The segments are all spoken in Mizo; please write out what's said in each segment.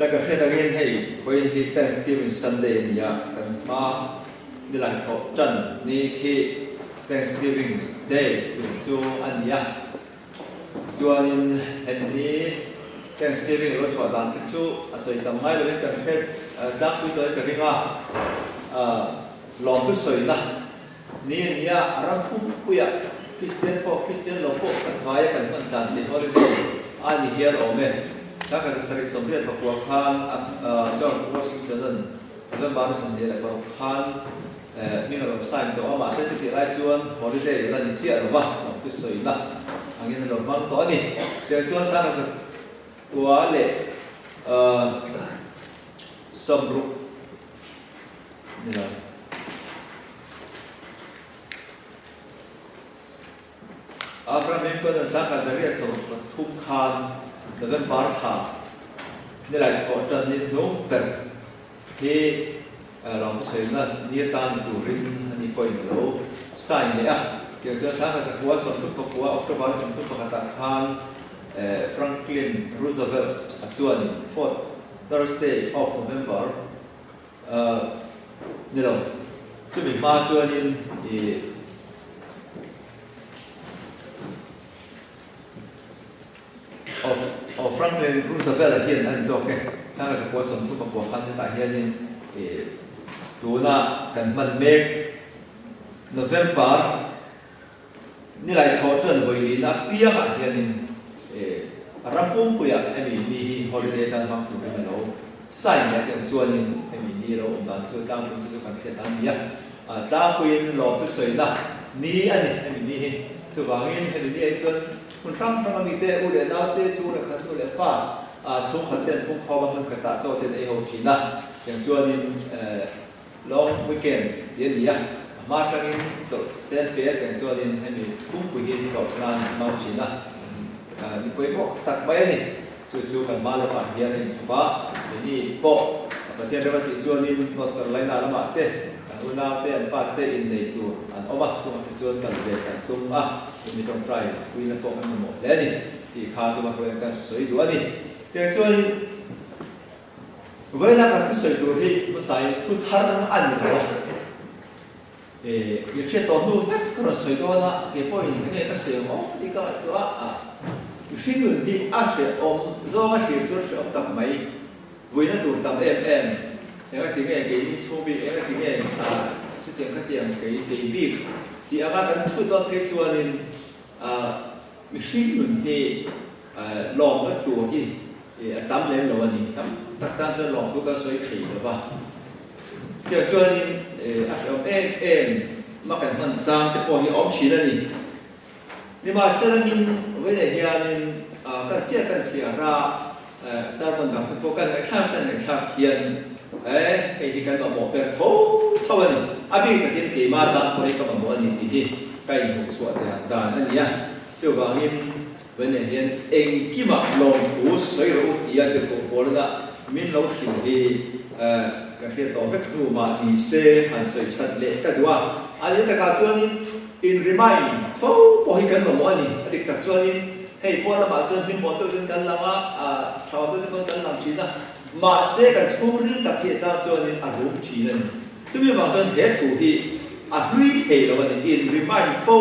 Like ka hriat angin hei vawiin hi Thanksgiving Sunday a ni a, kan hma nilai thawh tan ni khi Thanksgiving Day tur chu a ni a. Tichuanin hemi ni Thanksgiving lo chhuah dan te chu a sawi tam ngai lovin kan hre tlangpui tawhin ka ring a, lawmtu sawina ni a nia, a ram pumpuiah Kristian pawh Kristian lo pawh kan vaia kan hman tlan tih holiday a ni hial awm e. 1789 khan George Washington-a'n November ni 26 khan Hming a lo sign tawh a, mahse chutih lai chuan holiday a la ni chiah lo va, lawmtu sawina angin a lo hmang tawh a ni. Chutiang chuan Sangha zakua leh sawmruk ni lo. Abraham Lincoln-a 1863 khan November thla nilai thawh tan ni hnung ber hi lawngthu sawina ni atan ni turin a ni pawhin a lo sign leh a. Tiang chuan 1939, October ni 31 ah khan Franklin Roosevelt a chuanin fourth Thursday of November Ni lo, chumi hma chuanin i Aw Franklin Roosevelt-a hian a ni zawk e, 1939 khan hetah hianin i tuna kan hman mek November Nilai thawh ṭan vawi lihna apiangah hianin ram pumpuiah hemi ni hi holiday atan hmang turin a lo sign leh a tiang chuanin hemi ni lo awm dan chu tlangpui chu chu kan hriat a ni a. Tlangpuiin lawmtu sawina ni a ni hemi ni hi. Chuvangin hemi ni ah hi chuan hmun hrang hranga mite u leh naute chhung leh khat nu leh fa chhungkhat te an pungkhawm a hmun khatah chaw te an ei ho ṭhin a. Tiang chuanin Long weekend ti a ni a, a hma atangin chawlh te an pe a tiang chuanin hemi pumpui hi chawlh nan an hmang thin a, ni pawimawh tak mai a ni. Chu chu kan hma lawkah hian a inchhawp a, keini pawh Pathian rem a tih chuanin North Carolina lamah te kan unau te an fate innei tur an awm a, chungah te chuan kal ve kan tum a, in mi tawngtai puina pawh kan mamawh hle a ni tih kha tuma hruaiin ka sawi duh a ni. Tiang chuanin. Vawiina ka thusawi tur hi hmasain thu thar a ni lo a, i hriat tawh hnu vek ka rawn sawi dawn a, kei pawhin enge ka sawi ang aw tih ka ngaihtuah a, mihring nun hi a hrehawm zawnga thlir chuan hrehawm tak mai, vuina tur tam em em, enga ti nge keini chhung bik, enga ti nge chutiang khatiang kei kei bik tih anga kan chhut dawn phei chuanin mihring nun hi lawmna tur hi A tam lem lo a ni. Tam tak tan chuan lawmthu kan sawi thei lo va. Tiang chuanin a hrehawm em em ma kan hman chang te pawh hi a awm thin a ni. Nimahselangin vawiinah hianin kan chhiat kan chhiar a, sermon dang te pawh kan ngaihthlak kan ngaihthlak hian hei hi kan mamawh ber tho tho a ni. A bik takin keimah tan pawh hi ka mamawh a ni tih hi ka inhmuhchhuah dan a ni a. Chuvangin Vawiinah hian engkimah lawmthu sawi rawh u tia tirhkoh pawlna min lo hrilh hi ka hriat tawh vek hnu mah ni se han sawi that leh ka duh a. A ni takah chuanin in remind fo pawh hi kan mamawh a ni. A dik tak chuanin hei pawn lamah chuan hlimawm deuh ten kan lang a, tha awm deuh te pawn kan lang thin a, mahse kan chhungril tak hi atang chuanin a rum thin a ni. Chumi avang chuan he thu hi a hlui thei lo a ni, in remind fo,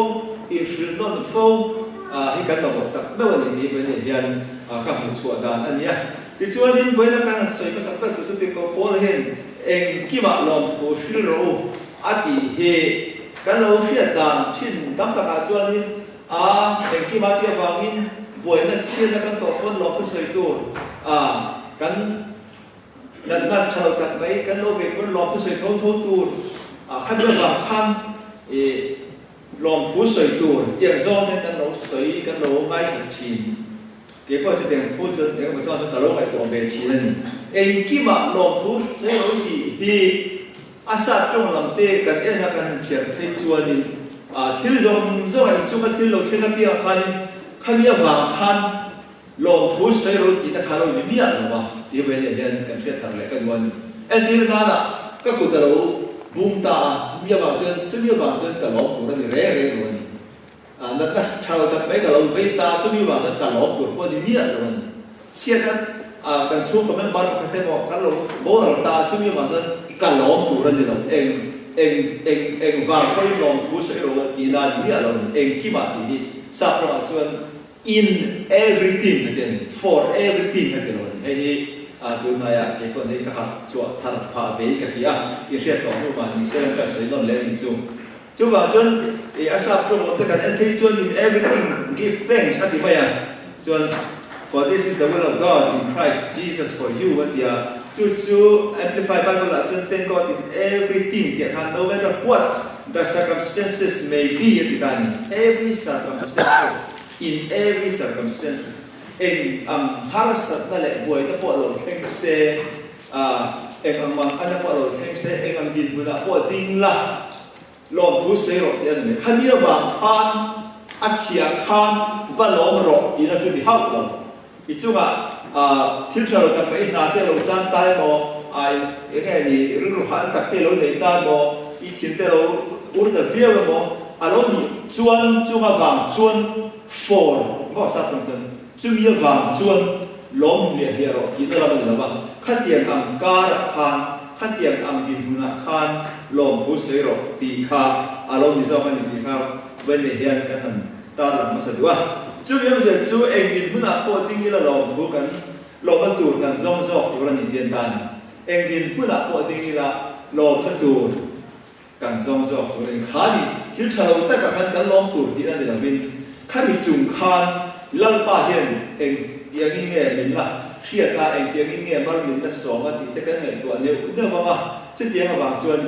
in hrilh nawn fo hi kan mamawh tak meuh a ni tih vawiinah hian ka hmuh chhuah dan a ni a. Tichuanin vawiina kan han sawi hmasak ber tur chu Tirhkoh Paula hian engkimah lawmthu hril rawh u a tih hi kan lo hriat dan thin tam takah chuanin a engkimah tih avangin buaina chhiatna kan tawh pawn lawmthu sawi tur a kan Natna tha lo tak mai kan lo ve pawn lawmthu sawi tho tho tur a khat deuh vang khan i lawmthu sawi tur tiang zawng te kan lo sawi kan lo ngaithla thin. Kei pawh chutiang thu chuan engemaw chang chuan ka lo ngaihtuah ve thin a ni. Engkimah lawmthu sawi lo tih hi a sat tawng lam te kan en a kan han chhiar phei chuanin thil zawng zawng a inchunga thil lo thleng apiangah khanin khami avang khan Lawmthu sawi ro tihna kha lo ni miah lo va, tih vawiinah hian kan hriat thar leh ka duh a ni. Entir nana ka kut a lo bung ta a, chumi avang chuan chumi avang chuan ka lawm tur a ni reng reng lo a ni. Natna tha lo tak mai ka lo vei ta a, chumi avang chuan ka lawm tur pawh a ni miah lo a ni. Chhiatna Kan chhungkaw member pakhat emaw kan lo boral ta a, chumi avang chuan ka lawm tur a ni lo. Eng eng eng eng vang pawhin lawmthu sawi lo a tihna a ni miah lo a ni. Engkimah tih hi sap ramah chuan in everything a ti a ni, for everything a ti lo a ni. Hei hi tunhnaiah kei pawh hei ka harh chhuah thar phah vein ka hria a, i hriat tawh hnu mah ni se ka sawi nawn leh a nih chu. Chuvang chuan i a sap tawng awm te kan en phei chuan in everything give thanks a ti mai a, chuan for this is the will of God in Christ Jesus for you a ti a, chu chu Amplified Bible ah chuan thank God in everything tih ah khan no matter what the circumstances may be a ti ta a ni, every circumstances, in every circumstances, eng ang harsatna leh buaina pawh lo thleng se, Eng ang mang ana pawh lo thleng se, eng ang dinhmunah pawh ding la, lawmthu sawi rawh tih a ni mai. Khami avang khan a chhia khan va lawm rawh tihna chu ni hauh lo. I chungah thil tha lo tak mai i hna te lo chan ta emaw, eng nge ni rilru han tak te lo nei ta emaw, i thin te lo ur ta viau emaw a lo nih chuan chung avang chuan for maw sap rawng chuan Chumi avang chuan lawm hliah hliah rawh tihna lam a ni lo va, khatiang ang karah khan, khatiang ang dinhmunah khan lawmthu sawi rawh tih kha a lo ni zawk a ni tih kha Wendy hian kan han tarlang hmasa duh a. Chumi awmzia chu eng dinhmunah pawh ding ila lawmthu kan lawmna tur kan zawng zawk tur a ni tih an ta a ni. Eng dinhmunah pawh ding ila lawmna tur Kan zawng zawk tur a ni. Khami thil tha lo takah khan kan lawm tur tih a ni lovin, khami chung khan Lalpa hian eng tiangin nge min la hriat a, eng tiangin nge mal min la sawm a tih te kan ngaihtuah neuh neuh ang a. Chutiang avang chuan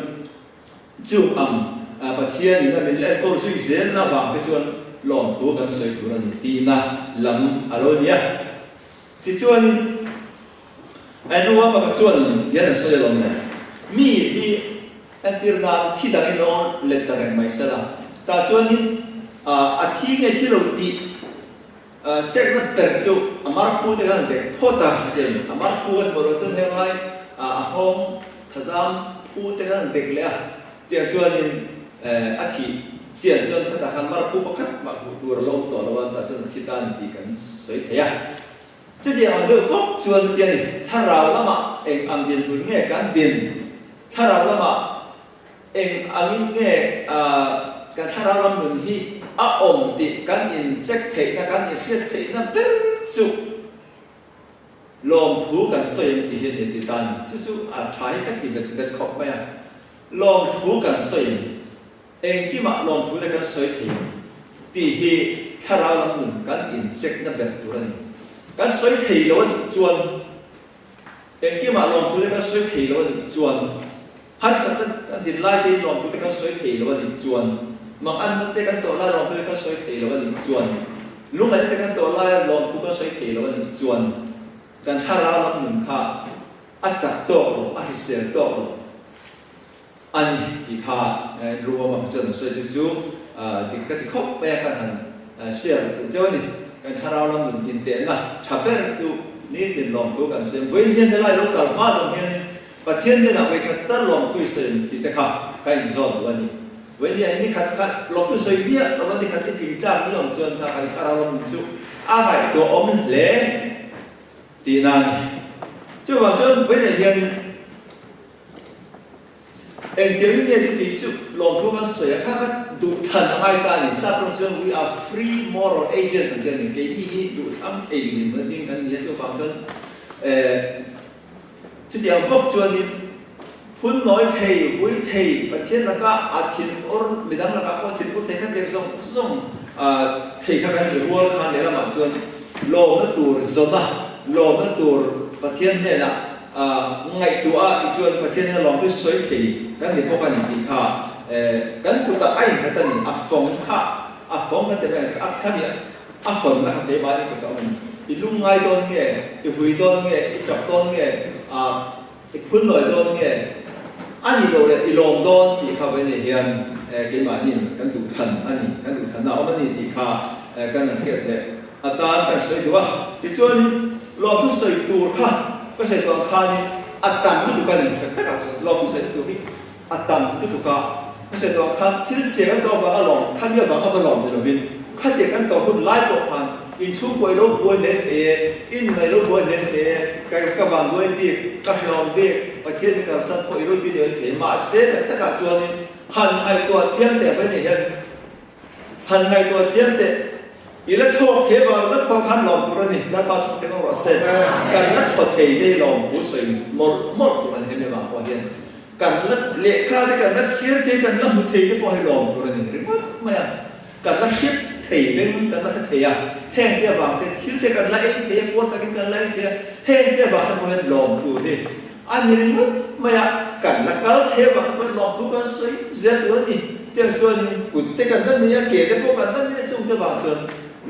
chung ang Pathian in a min la enkawl zui zelna avang te chuan lawmthu kan sawi tur a ni tihna lam a lo ni a. Tichuanin Andrew Wamaka chuanin hian a sawi alawm le, Mi hi entir nan thi dangin awm let ta reng mai sela, tah chuanin a thi nge thi lo tih check na ber chu a marphu te khan an vek phawt a, a ti a ni. A marphu an hmuh loh chuan henglai a nghawng thazam phu te khan an dek leh a, tiang chuanin a thih chian chuan khatah khan marphu pakhat mah hmuh tur a la awm tawh lo a, tah chuan a thi ta a ni tih kan sawi thei a. Chutiang ang deuh bawk chuan chutia ni, thlarau lamah eng ang dinhmun nge kan din? Thlarau lamah eng angin nge kan thlarau lam nun hi a awm tih kan in check theihna, kan in hriat theihna ber chu lawmthu kan sawi em tih hi a ni a ti ta a ni. Chu chu a tha hi ka ti vet vet khawp mai a, lawmthu kan sawi em? Engkimah lawmthu te kan sawi thei ang tih hi thlarau lam nun kan incheck na ber tur a ni. Kan sawi thei lo a nih chuan, engkimah lawmthu te kan sawi thei lo a nih chuan, harsatna kan din lai te in lawmthu te kan sawi thei lo a nih chuan, manganna te kan tawh lai lawmthu te kan sawi thei lo a nih chuan, lungaihna te kan tawh laia lawmthu kan sawi thei lo a nih chuan, kan thlarau lam nun kha a chak tawk lo, a hrisel tawk lo. A ni tih kha Andrew Wommack chuan a sawi chu chu dik ka ti khawp mai a, kan han share duh cheu a ni. Kan thlarau lam nun intehna tha ber chu nitin lawmthu kan siam. Vawiin hian helai lo kal hma zawng hianin Pathian hnenah vawikhat tal lawmthu i sawi ang tih te kha ka inzawt duh a ni. Vawiin hian nikhat kha lawmthu sawi miah lova nikhat i tling tlak ni awm chuan kha kan thlarau lam nun chu a ngaihtuah awm hle tihna a ni. Chuvang chuan vawiinah hianin Engtiangin nge chuti chu lawmthu kan sawi a, kha kha duhthlan a ngai ta a ni. Sap rawng chuan we are free moral agent an ti a ni. Keini hi duhthlang thei dinhmun a ding kan ni a, chuvang chuan eh chutiang bawk chuanin phun nawi thei, vui thei, Pathian laka a thin ur, midang lakah pawh thin ur thei kha tiang zawng zawng thei kha kan ni rual khan lehlamah chuan lawmna tur zawna, lawmna tur Pathian hnenah Ngaihtuah a tih chuan Pathian hian lawmtu sawi thei kan ni bawk a ni tih kha kan kutah a innghat a ni. A fawng kha, a fawng kan ti mai ang chu, a khami a hawnna kha keimahni kutah awm a ni. I lung ngai dawn nge, i vui dawn nge, i tap dawn nge, i phun lawi dawn nge, a nih loh leh i lawm dawn tih kha vawiin hian keimahniin kan duhthlan a ni, kan duhthlanna a awm a ni tih kha kan han hriat leh. A tan kan sawi duh a, tichuanin lawmthu sawi tur kha ka sawi tawh ang khanin a tam lutuk a ni tak takah chuan lawmthu sawi tur hi a tam lutuk a, ka sawi tawh ang khan thil chhia kan tawh avanga lawm, khami avanga va lawm ni lovin khatia kan tawh hun lai pawh khan. In chhungkaw i lo buai hle thei e, i nun ah i lo buai hle thei e, ka ka vanduai bik, ka hrehawm bik, Pathian min kalsan pawh i lo ti leh thei. Mahse tak takah chuanin han ngaihtuah chiang teh vei nei hian han ngaihtuah chiang teh i la thawk thei vang ringawt pawh khan lawm tur a ni. Lalpa chhuk teng rawh se. Kan la thaw thei te hi lawmthu sawi mawlh mawlh tur a ni hemi vang pawh hian. Kan la lehkha te kan la chhiar te kan la hmu thei te pawh hi lawm tur a ni ringawt mai a. Kan la hriat thei beng kan la hre thei a, heng te avang te thil te kan la ei thei a, puar takin kan la ei thei a, heng te avang te pawh hian lawm tur hi a ni ringawt mai a. Kan la kal thei avang te pawh hian lawm thu kan sawi zel tur a ni. Tiang chuanin kut te kan la nei a, ke te pawh kan la nei a, chung te avang chuan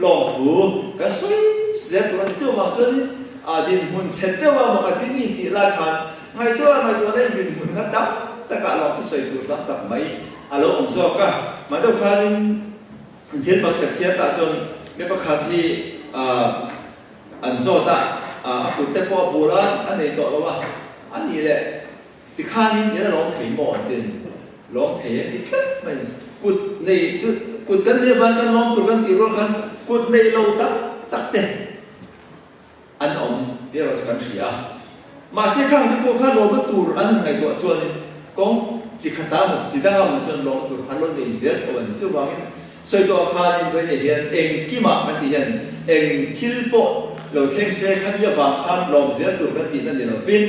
lawm thu kan sawi zel tur a ni. Chuvang chuanin a dinhmun chhe deuh a maw ka ding in tih lai khan Ngaihtuah ngaihtuahna i dinhmun kha tam takah lawng thusawi tur tam tak mai a lo awm zawk a. Mah deuh khanin thil pakhat ka chhiar tah chuan mi pakhat hi an zawt a, a kut te pawh a bul a, a nei tawh lo a, a nih leh tikhanin i la lawm thei maw an ti a ni. Lawm thei e ti tlat mai a ni. Kut nei kut kan nei avangin kan lawm tur kan tih rual khan kut nei lo tak tak te An awm tih erawh chu kan hria a. Mahse khang te pawh kha lawmna tur an han ngaihtuah chuanin kawng chi khata maw chi danga maw chuan lawmna tur kha lo nei zel tho a ni. Chuvangin sawi tawh khanin Vawiinah hian engkimah kan tih hian eng thil pawh lo thleng se khami avang khan lawm zel tur kan tihna ni lovin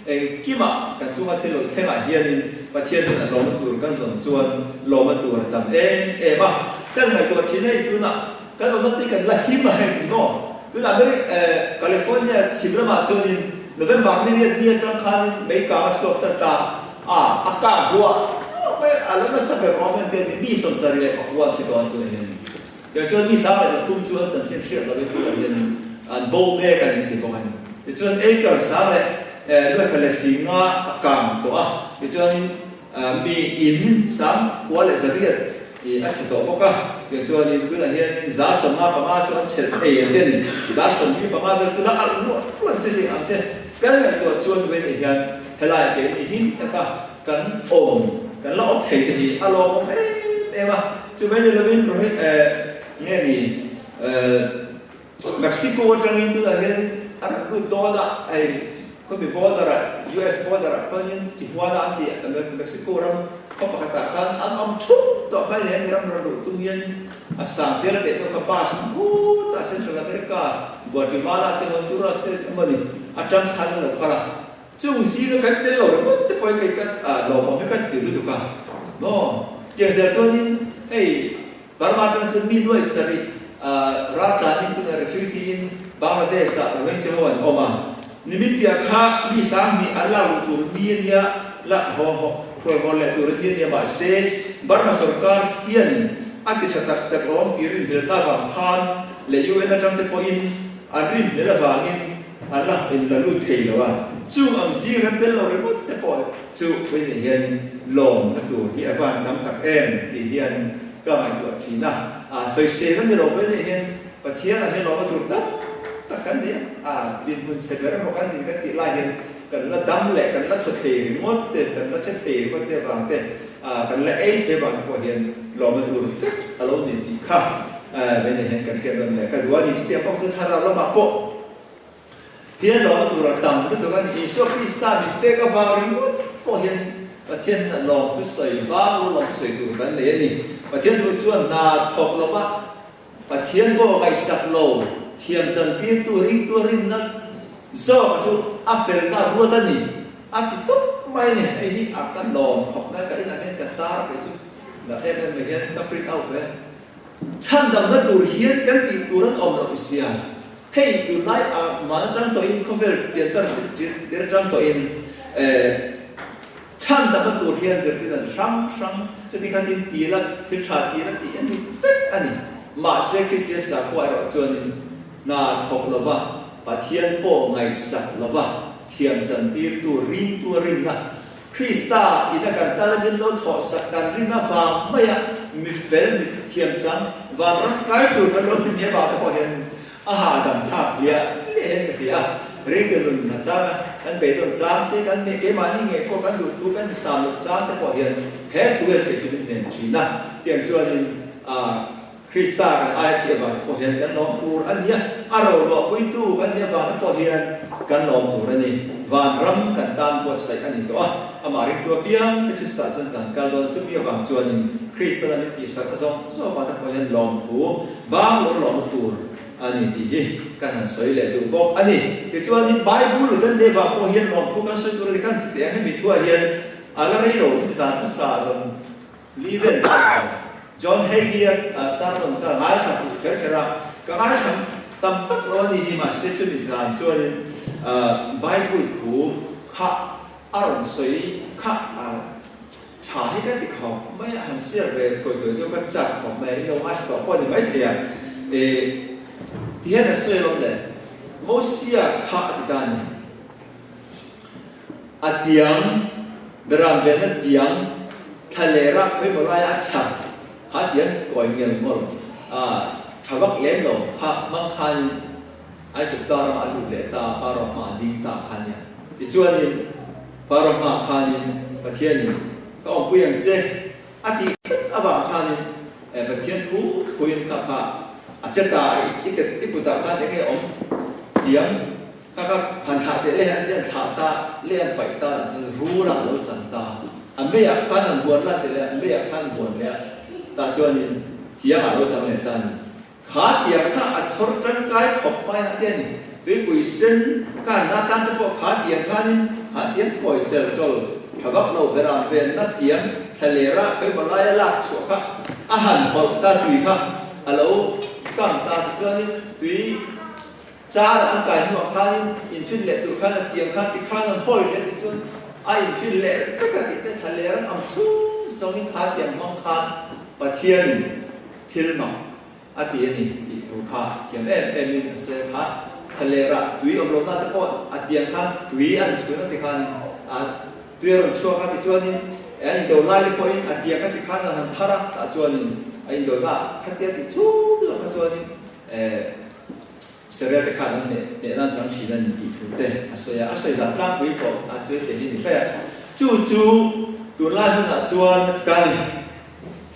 engkimah kan chunga thil lo thlengah hianin Pathian hnenah lawmna tur kan zawn chuan lawmna tur a tam em em a. Kan ngaihtuah thin a hei tunah Kan awmna te kan la him a heng tih maw? Tunah Ameri eh California chhim lamah chuanin November ni riat ni atang khanin mei kang a chhuak tan ta a, a kang hluah hluah mai a, a la nasa ber awm en te a ni, mi 74 an thi dawn tunah hianin. Tiang chuan mi 103 chu an chanchin hriat lovin tunah hianin an bo mek a ni an ti bawk a ni. Tichuan acre sang leh eh nuaikhat leh singa a kang tawh a, tichuanin Mi in 9800 i a chhe tawh bawk a, tiang chuanin tunah hianin 55 chu an ṭhelh thei ang te a ni. 75 vel chu la alh luah luah ang che tih ang te kan ngaihtuah chuan vei hian helai keini him taka kan awm, kan la awm thei te hi a lawmawm em em a. Chumai ni lovin Rohit eh nge ni eh. Mexico atangin tunah hianin a rawn lut dawn a, hei khawmi border ah, US border ah khuanin Tijuana an tih Mexico ram khaw pakhatah khan an awm thup tawh mai leh hemi ram rawn luh tum hianin a sang tel a teh pawh kha bus khutah Central America, Guatemala te Honduras te emawni atang khan an lo kal a, chung zinga kan tel lo ringawt te pawh hi kei ka lawmawm hi ka ti lutuk a maw? Tiang zel chuanin hei Burma atang chuan mi nuai sarih raltlanin tunah refugee in Bangladesh ah Rohingya ho an awm a. Nimin piah kha mi 2000 an lak luh tur ni a nia, la haw haw hruai haw leh tur a ni a nia mahse Burma sorkar hianin a ti tha tak tak lo ang tih rinhlelhna avang khan leh UN atang te pawhin an rinhlelh avangin an la in la lut thei lo a. Chung ang zing an tel lo ringawt te pawh chu vawiinah hianin lawmna tur hi a van tam tak em tih hianin Ka ngaihtuah thin a, a sawisel a ni lo ve nih hian Pathian ah hian lawma tur tam tak kan ni a, a dinhmun chhe ber emaw kan din kan tih lai hian kan la dam leh kan la thaw thei ringawt te, kan la che thei ringawt te avang te, kan la ei thei avang te pawh hian lawma tur vek a lo ni tih kha vei nih hian kan hriat nawn leh ka duh a ni. Chutiang pawh chu thlarau lamah pawh Hian lawmna tur a tam lutuk a ni. Isua Krista min pek avang ringawt pawh hian Pathian hian lawm thu sawi bak lo lawm thu sawi tur kan nei a ni. Pathian thu chuan hna thawk lova Pathian pawh ngaihsak lo thiam chantirtu ringtu a rinna zawka chu a felna a ruat a ni a ti tawp mai a ni. Hei hi a ka lawm khawp mai a, ka inah hian ka tar a kei chu nalh em em mai hian ka print out ve. Chhandamna tur hian kan tih tur an awm loh sia. Hei tunlai ah man atang tawhin khawvel piantar tir atang tawhin chhandamna tur hian zirtirna chi hrang hrang chuti khatin ti la thil tha ti la tih a ni vek a ni. Mahse Kristian sakhua erawh chuanin hna thawk lova Pathian pawh ngaihsak lova thiam chantirtu ringtu a rinna Krista ina kan tana min lo thawhsak kan rin avang maia mi fel, mi thiam chang, vanram kai tur kan lo ni nia vang te pawh hian a hahdam thlak hliah hliah hian ka ti a. Ringtu nun a chang a, kan beidawn chang te, kan keimahni ngei pawh kan duh thu kan insam loh chang te pawh hian he thu hian kei chu min hnem thin a. Tiang chuanin a. Krista kan aia thih avang te pawh hian kan lawm tur a ni a, a roluahpuitu kan nih avang te pawh hian kan lawm tur a ni. Vanram kan tan buatsaih a ni tawh a, amah ringtu apiang te chu chutah chuan kan kal dawn a, chumi avang chuanin Krista lam in tihsak a zawng zawng avang te pawh hian lawmthu bang lo lawmna tur a ni tih hi kan han sawi leh duh bawk a ni. Tichuanin Bible kan neih avang pawh hian lawmthu kan sawi tur a ni kan ti teh ang, hemi thuah hian a la rei lo zan hmasa zan Liven pawh kha John Hagee a sermon kha ngaithla fuh kher kher a, ka ngaithla tam vak lo a ni hi, mahse chumi zan chuanin Bible thu kha a rawn sawi kha tha hi ka ti khawp mai a, han share ve thuai thuai chu ka chak khawp mai a, in lo ngaithla tawh pawh a ni maithei a, tihian a sawi alawm le, Mosia kha a ti ta a ni. A tiang, Beram vena tiang, thla leh rah khawimaw laia a chhar kha tiang kawi ngel ngawl a tha vak lem lo kha hmang khanin Aigupta ramah a lut leh ta, Faro hmaah a ding ta kha nia. Tichuanin Faro hmaah khanin Pathianin ka awmpui ang che a tih tlat avang khanin Pathian thu thuin kha kha a che ta a, i kutah khan enge awm tiang Ka kap han thlah teh leh an ti an thlah ta leh an paih ta lah chuan rul ah a lo chan ta. A mei ah khan an vuan lah teh leh a mei ah khan an vuan leh a tah chuanin tiang ah a lo chang leh ta a ni. Kha tiang kha a chhawr tangkai khawp mai a ti a ni. Tuipui sen kan na tan te pawh kha tiang khanin kha tiang kawi tel tawl tha vak lo beram venna tiang thla lera khawimaw laia lak chhuah kha a han hawlh ta tui kha a lo kang ta tichuanin tui Car an kai hnuah khanin infil leh tur khan a tiang khan ti khan an hawi leh tih chuan a infil leh vek a tih te thla ler an ang chhung zawngin kha tiang hmang khan Pathianin thil mak a ti a ni tih thu kha thiam em em in a sawi a kha thla lerah tui awm lohna te pawh a tiang khan tui an chhun a ti khanin a tui a rawn chhuak a ti chuanin an indo lai te pawhin a tiang kha ti khan an han phar a tah chuanin a indona khatia tih chhung zawng kha chuanin Israel te khan an hneh hneh nan chang thin a ni tih thu te a sawi a, a sawi dan tlangpui tawh a chuai te hi ni mai a. Chu chu tunlai hmunah chuan a ti ta a ni.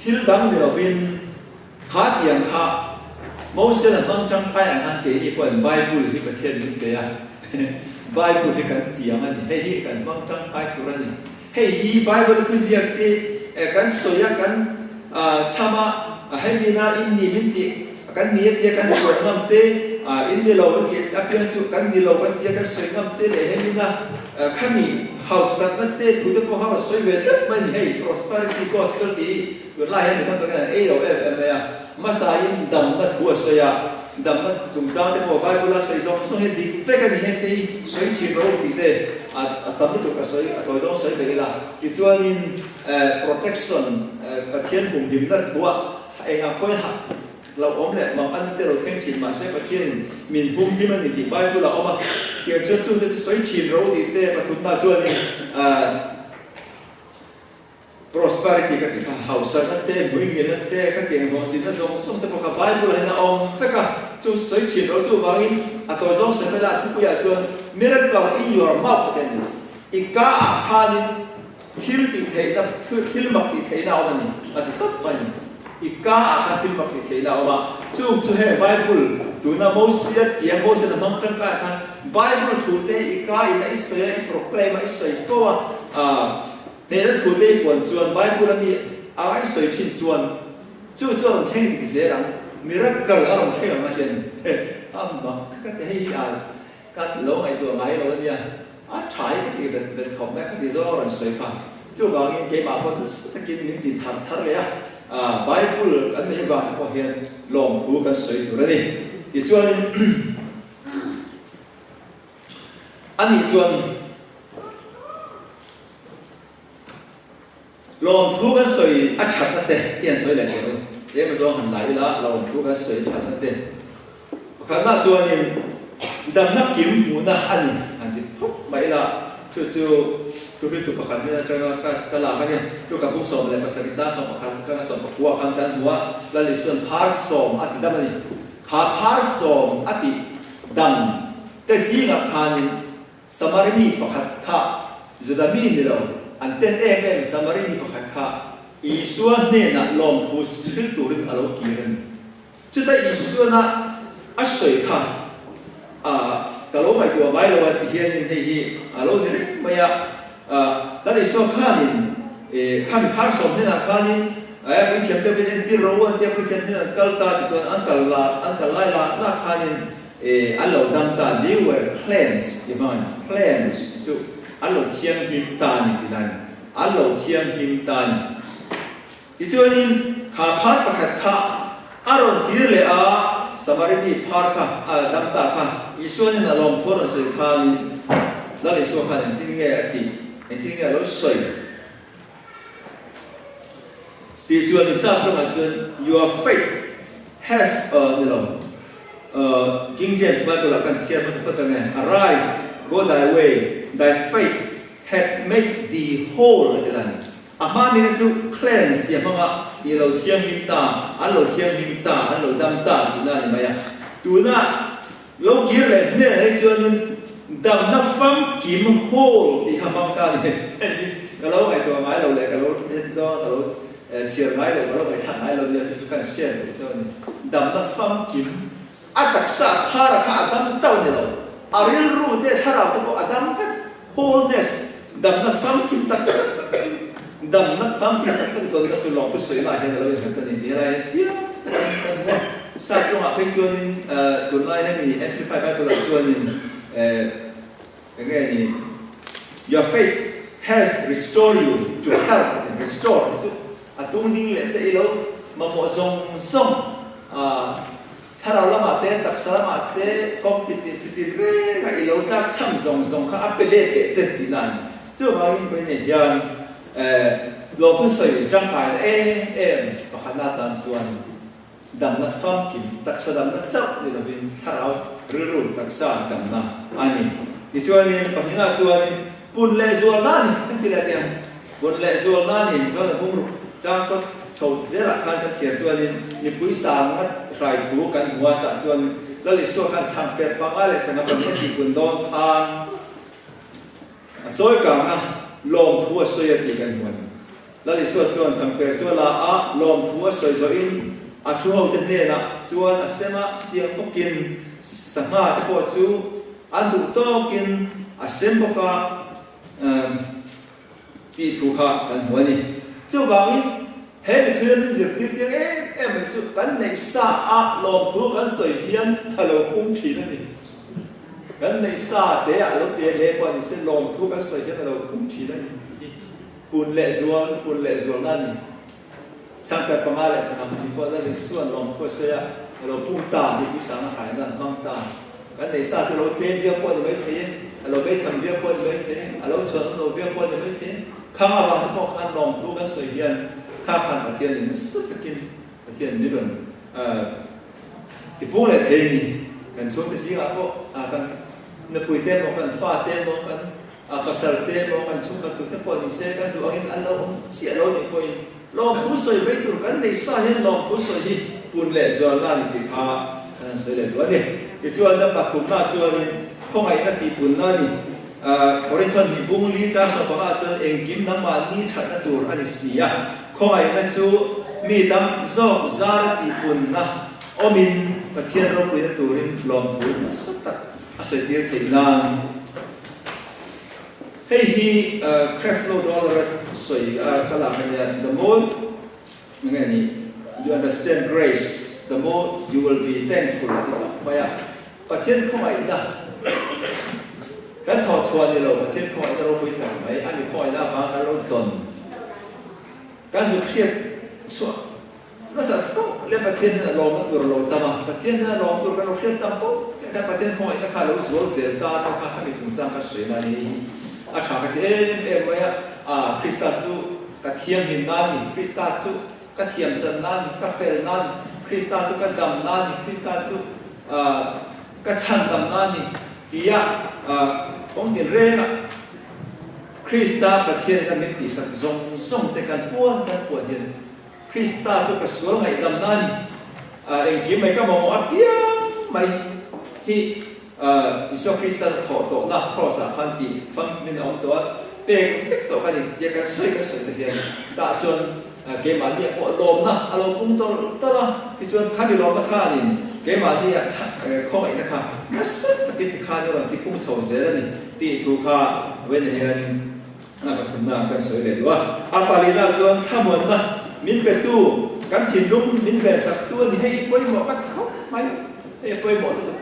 Thil dang ni lovin kha tiang kha Moses a hmang tangkai ang khan keini pawhin Bible hi Pathian min pe a, Bible hi kan tiang a ni, hei hi kan hmang tangkai tur a ni. Hei hi Bible a thuziak te kan sawi a, kan chham a, hemi na in ni min tih kan ni a tia kan chuan ngam te, in ni lo min tih apiang chu kan ni lo kan tia kan sawi ngam te leh hemi na khami hausakna te thu te pawh kha rawn sawi ve tlat mai a ni. Hei prosperity gospel tih hi tunlai hian mi tam takin an ei lo em em mai a, hmasain damna thu a sawi a, Damna chungchang te pawh Bible a sawi zawng zawng hi dik vek a ni heng te hi sawi thin ro tih te a tam lutuk a sawi a tawi zawng sawi ve ila. Tichuanin protection Pathian humhimna thuah eng ang pawhin hah lo awm leh mang a ni te lo thleng thin mahse Pathianin min humhim a ni tih Bible a awm a. Tiang chuan chungte chu sawi thin ro tih te pathumna chuanin Prosperity ka ti kha, hausakna te, hmuingilna te, ka ti ang hlawhtlinna zawng zawng te pawh kha Bible ah hian a awm vek a, chu sawi thin lo chuvangin a tawi zawng sawi mai la a thupuiah chuan miracle in your mouth a ti a ni. I ka ah khanin thil tih theihna, thil mak tih theihna a awm a ni a ti tawp mai a ni. I ka ah khan thil mak tih theihna a awm a, chung chu heng Bible tuna Mosia tiang Mosian a hmang tangkai ah khan Bible thu te i ka in a i sawi a, i proclaim a, i sawi fo a, Hnehna thu te i puan chuan Bible a mi a i sawi thin chuan chu chu a rawn thleng dik zel ang, miracle a rawn thleng ang a hian he a mak ka ti hei hi a ka lo ngaihtuah ngai lo ania, a tha hi ka ti vet vet khawp mai kha ti zawng a rawn sawi kha. Chuvangin keimah pawh nasa takin min ti thar thar leh a, Bible kan neih vang te pawh hian lawmthu kan sawi tur a ni. Tichuanin Anih chuan lawmthu kan sawi a thatna te i han sawi leh tur u. Tlem zawng han la ila lawmthu kan sawi a thatna te. Pakhatna chuanin damna kim hmuhna a ni han ti phawt mai ila chu chu thuhriltu pakhat hnen atanga ka ka lak a nia. Luka bung 17 chang 11 atanga 19 khan kan hmu a, Lal Isuan phar sawm a ti dam a ni. Kha phar sawm a tih dam te zingah khanin Samari mi pakhat kha Juda mi ni lo, an ten em em Samari mi pakhat kha Isua hnenah lawmthu hril turin a lo kir a ni. Chuta Isuana a sawi kha a ka lo ngaihtuah ngai lo a ti hianin hei hi a lo ni reng mai a. Lal Isua khanin khami phar sawm hnenah khanin puithiam te pawhin entir rawh u an tia puithiam hnenah an kal ta tichuan an kal la an kal lai la la khanin an lo dam ta they were cleansed ti hmang a ni cleansed chu an lo thianghlim ta a ni tihna a ni an lo thianghlim ta a ni. Tichuanin, kha phar pakhat kha a rawn kir leh a, Samariti phar kha a dam ta kha. Isuanin a lawmthu a rawn sawi khanin, Lal Isua khan engtin nge a tih, engtin nge a lo sawi? Tih chuan Isap lamah chuan, Your faith has, aw ni lo, King James Bible-ah khan chhiar hmasa phawt ang e, Arise, go thy way, thy faith hath made thee whole a ti la ni. A hma nena chu cleanse tih a hmang a, i lo thianghlim ta, an lo thianghlim ta, an lo dam ta tihna a ni mai a. Tuna lo kir leh hnenah hi chuanin damna famkim whole tih kha hmang ta a ni. Hei hi ka lo ngaihtuah ngai lo leh ka lo en zawng a, ka lo chhiar ngai lo, ka lo ngaihthlak ngai lo nia chu chu kan share duh chauh a ni. Damna famkim A taksa phara kha a dam chauh ni lo, a rilru te thlarau te pawh a dam vek. Wholeness, damna famkim tak tak, damna famkim tak tak dawnna chu lawngthu sawilah hian a lo innghat a ni tih helai hian chiang takin kan hmu a. Sap tawngah phei chuanin tunlai hemi Amplify Bible-ah chuanin eng nge ni, Your faith has restored you to health a ti, restore hi chu A tung ding leh che i lo mamawh zawng zawng a, thlarau lamah te, taksa lamah te, kawng ti chi tin reng a i lo tlak cham zawng zawng kha a pe let leh che tihna a ni. Chuvangin vawiinah hian lawmthu sawi tangkaina em em pakhatna atan chuan Damna famkim, taksa damna chauh ni lovin thlarau rilru taksa damna a ni. Tichuanin pahnihna chuanin pun leh zualna a ni kan ti leh teh ang. Pun leh zualna a ni chuan a bungruk chang kawt chho zelah khan kan chhiar chuanin mipui sanga hrai thu kan hmu a, tah chuanin Lal Isua khan chhangper panga leh sangha pahnih a tihpun dawn khan a chawi kang a, lawmthu a sawi a tih kan hmu a ni. Lal Isua chuan changper chu a la a, lawmthu a sawi zawhin a thu hote hnenah chuan a sem a, chutiang bawkin sangha te pawh chu an duh tawkin a sem bawk a tih thu kha kan hmu a ni. Chuvangin he mithil min zirtir chiang em em mai chu kan neih sa a lawmthu kan sawi hian a lo pung thin a ni. Kan neih sa te a lo te hle pawh a ni se lawmthu kan sawi hian a lo pung thin a ni tih hi. Pun leh zual, pun leh zualna a ni. Changper panga leh sangha pahnih pawh Lal Isua'n lawmthu a sawi a, a lo pung ta, mipui sangha hraina an hmang ta. Kan nei sa chu a lo tlem viau pawh a ni maithei e, a lo beitham viau pawh a ni maithei e, a lo chhuan awm lo viau pawh a ni maithei e. Khang avang te pawh khan lawmthu kan sawi hian kha khan Pathianin nasa takin Pathian min rawn tipung leh thei a ni. Kan chhungte zingah pawh kan nupui te emaw, kan fa te emaw, kan A pasal te emaw kan chhungkhat tur te pawh ni se kan duh angin an lo awm chiah lo nih pawhin lawmthu sawi mai tur kan nei sa hian lawmthu sawi hi pun leh zualna a ni tih kha kan han sawi leh duh a ni. Tichuan a pathumna chuanin khawngaihna tih punna a ni. Korinthon hnih bung li chang sawmpangah chuan engkim nangmahni thatna tur a ni si a, khawngaihna chu mi tam zawk zara tih punna awmin Pathian ropuina turin lawmthu nasa tak a sawi tir theih nan. Hei hi Creflo Dollar a sawi a ka lak a nia, the more enge ni, you understand grace, the more you will be thankful a ti tawp mai a. Pathian khawngaihna kan thawh chhuah ni lo, Pathian khawngaihna ropui tak mai, a mi khawngaihna avanga kan lo dawn, kan zuk hriat chhuah Nasa tawk leh Pathian hian a lawmna tur a lo tam a, Pathian hian a lawm tur kan lo hriat tam tawk leh kan Pathian khawngaihna kha a lo zual zel ta a, kha khami chungchang ka hre na ni hi a tha ka ti em em mai a, ah Krista chu ka thianghlimna a ni, Krista chu ka thiamchanna a ni, ka felna a ni, Krista chu ka damna a ni, Krista chu ah ka chhandamna a ni tia ah kawng tin rengah Krista Pathian in a min tihsak zawng zawng te kan puan kan puan hian Krista chu ka sual ngaihdamna a ni. Engkim mai ka mamawh apiang mai hi Isua Krista thawh tawhna Kraws ah khan tih famkim in a awm tawh a. pek vek tawh ka ni tia kan sawi kan sawi te hian tah chuan keimahniah pawh lawmna a lo pung tawlh tawlh a, tichuan khami lawmna khanin keimahniah khawngaihna kha nasa takin tikhan a rawn tipung chho zel a ni tih thu kha vawiinah hian a pathumna kan sawi leh duh a. A palina chuan thlamuanna min petu kan thinlung min vensaktu a ni, hei pawimawh ka ti khawp mai, hei pawimawh lutuk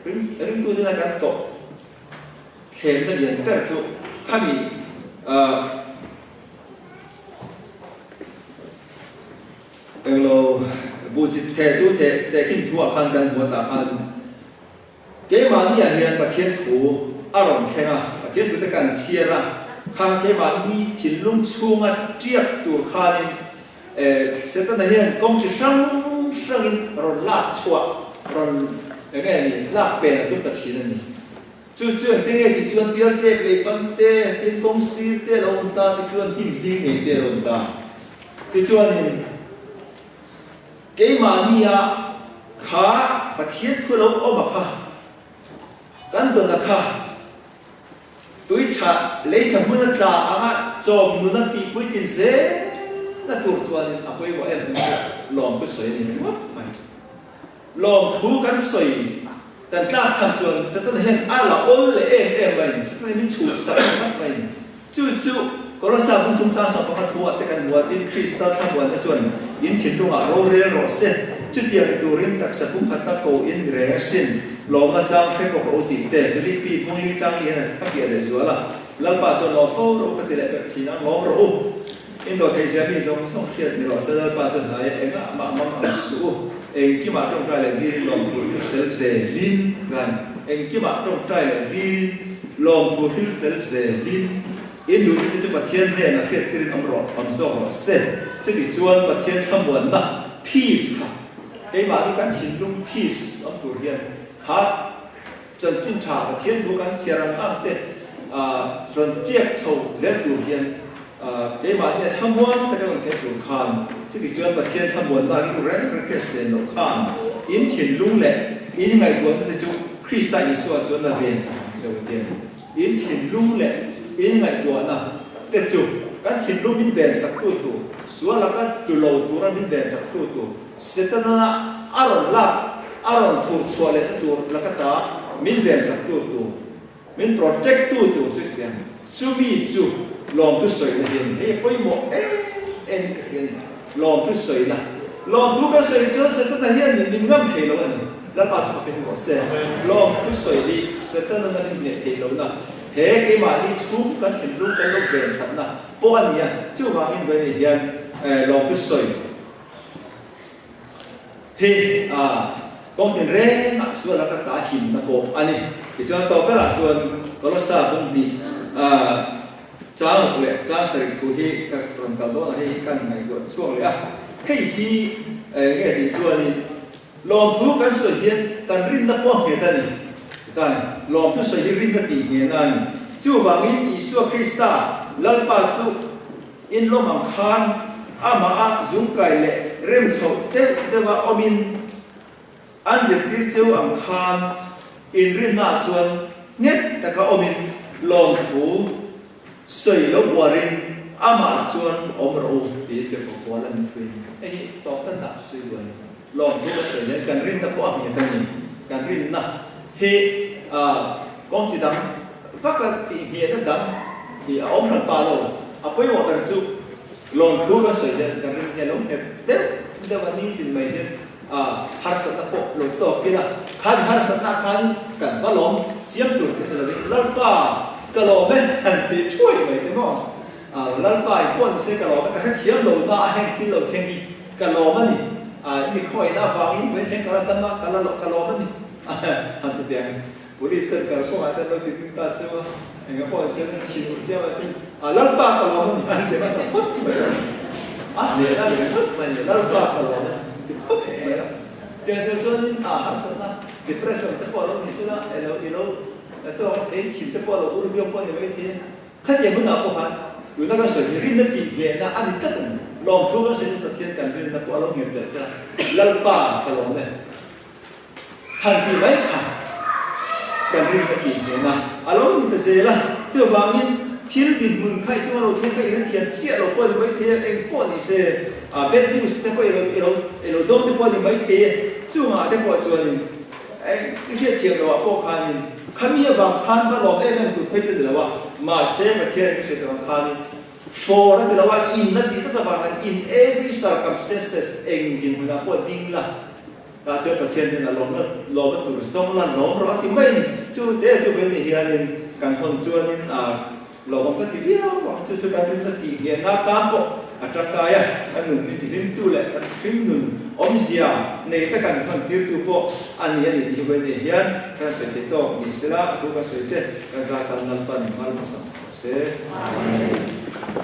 ringtute na kan tawh. Thlemna lian ber chu khami englo bu chi theh tu theh tehkhin thu ah khan kan hmu a tah khan keimahni ah hian Pathian thu a rawn thleng a, Pathian thu te kan chhiar a, kha keimahni thinlung chhunga tiak tur khanin Setana hian kawng chi hrang hrangin rawn lak chhuah rawn enge ni lak pen a tum ta thin a ni. Chu chu engte nge tih chuan pial tlep lei pan te, tin kawng sir te a lo awm ta, tichuan hnim hling ngei te a lo awm ta. Tichuanin keimahnia kha Pathian thu lo awm a kha, kan dawn a kha, tui tha lei tha hmun a tla anga chawm nun a tih puitlin zelna tur chuanin a pawimawh em em chu lawmtu sawi a ni ringawt mai. Lawmthu kan sawi kan tlak chhan chuan Setana hian a la awl leh em em mai in, Setana hi min chhut sak em ngat mai in. Chu chu Kolosa bung thum chang 15 thu ah te kan hmu a, tin Krista thlamuanna chuan in thinlungah rorel rawh se, chutiang ni turin taksa pumkhatna ko in reng asin, lawmna chang hre bawk rawh u tih te Filipi bung li chang li hian a piah leh zual a, Lalpa chuan lawm fo rawh u ka ti leh pek thin ang, lawm rawh u. In dawt theih zia mi zawng zawng hriat ni rawh se, Lalpa chu hnai engah mah mang ang suh u, engkimah tawngtai leh dilin lawmthu hrilh tel zelin a ti a ni. Engkimah tawngtai leh dilin lawmthu hrilh tel zelin in duhna te chu Pathian hnenah hriat tirin awm rawh, awm zawk rawh se. Chuti chuan Pathian thlamuanna, peace, kha keimahni kan thinlung peace awm tur hian kha Chanchin tha Pathian thu kan chhiar ang ang te rawn chiak chho zel tur hian keimahni a thlamuang taka rawn theih tur khan chuti chuan Pathian thlamuanna rilru reng reng hriat sen loh khan in thinlung leh in ngaihtuahna te chu Krista Isua chuan a ven sak ang che u ti a ni. In thinlung leh in ngaihtuahna te chu kan thinlung min ven sak tu tur, sual laka tlu lo tura min ven sak tu tur, Setana a rawn lak, a rawn thur chhuah lehna tur laka ta min vensak tu tur, min protect tu tur chu tiang chumi chu lawmthu sawina hi a ni. Hei a pawimawh em em ka hria a ni. Lawmthu sawina. Lawmthu kan sawi chuan Setana hian min ngam thei lo a ni. Lalpa chu fakin rawh se. Lawmthu sawi hi Setana na min hneh thei lohna, he keimahni chhung kan thinlung kan lo ven thatna pawh a ni a. Chuvangin vawiin hian lawmthu sawi. Hi a kawng tin rengah sual a ka ta himna pawh a ni. Tichuan tawp berah chuan Kolossa bung hnih a chang ruk leh chang sarih thu hi ka rawn kal dawn a, hei hi kan ngaihtuah chhuak leh a. Hei hi enge tih chuanin lawmthu kan sawi hian kan rinna pawh a nghet a ni. Chutan lawmthu sawi hi rinna tih nghehna a ni. Chuvangin Isua Krista Lalpa chu In lawm ang khan amah a zungkai leh rem chhoh deuh deuha awmin an zirtir cheu ang khan inrinnaah chuan nghet taka awmin lawmthu sawi lo uarin amah chuan awm rawh u tiin tirhkoh Paul a nupui a ni. Hei hi tawp tan dah sawi duh a ni. Lawmthu kan sawi hian kan rinna pawh a nghet a ni. Kan rinna hi kawng chi dang vaka tih nghehna dang hi a awm hran pah lo. A pawimawh ber chu lawmthu kan sawi hian kan rinna hi a lo nghet deuh deuh a, nitin mai hian harsatna pawh lo tawk ila, kha mi harsatna khanin kan va lawm chiam tur te ni lovin Lalpa ka lawm e han ti thuai mai te maw? Lalpa in pawh ni se ka lawm e, ka hrethiam lo na a heng thil lo thleng hi. Ka lawm a ni. I mi khawiin avangin vawiin thleng ka la tam a, ka la loh ka lawm a ni. Han ti teh ang. Police ten kal kawngah ten lo ti ding ta chu a, eng a pawh an siam in chhin ur chiam a chu, a Lalpa ka lawm a ni han ti hmasa phawt mai lo. A hnehna a ni phawt mai a ni, Lalpa ka lawm a ni ti phawt mai lo. Tiang zel chuanin a harsatna, depression te pawh a lo ni sela, elo ilo tawk a thei thin te pawh a lo ur viau pawh a ni mai thei a. Khatiang hunah pawh khan tuna kan sawi hi rinna tih nghehna a ni tlat a ni. Lawmthu kan sawi nasat hian kan rinna pawh a lo nghet tel tel a, Lalpa ka lawm e han tih mai kha kan rinna tih nghehna a lo ni ta zel a. Chuvangin. Thil dinhmun kha i chunga lo thleng kha i hrethiam chiah lo pawh a ni maithei a, eng pawh ni se, bad news te pawh i lo i lo i lo dawng te pawh a ni maithei e. Chungah te pawh chuanin eng i hriatthiam loh ah pawh khanin khami avang khan va lawm em em tur phei chu a ni lo a, mahse Pathian ka sawi tak ang khanin for a ti lo a, in a tih tlat avang khan in every circumstances eng dinhmunah pawh ding la. Tah chuan Pathian hian a lawmna lawmna tur zawng la lawm rawh a ti mai a ni. Chu te chu vei ni hianin kan hawn chuanin a lawmawm ka ti viau ang. Chu chu kan rinna tih nghehna atan pawh a tangkai a, kan nun min tihlimtu leh kan hring nun awmzia nei te kan hman tirtu pawh a ni a ni tih hi vei ni hian kan sawi thei tawk ni sela, a thu kan sawi te kan zai tan Lalpan mal hmasa rawh se. Amen.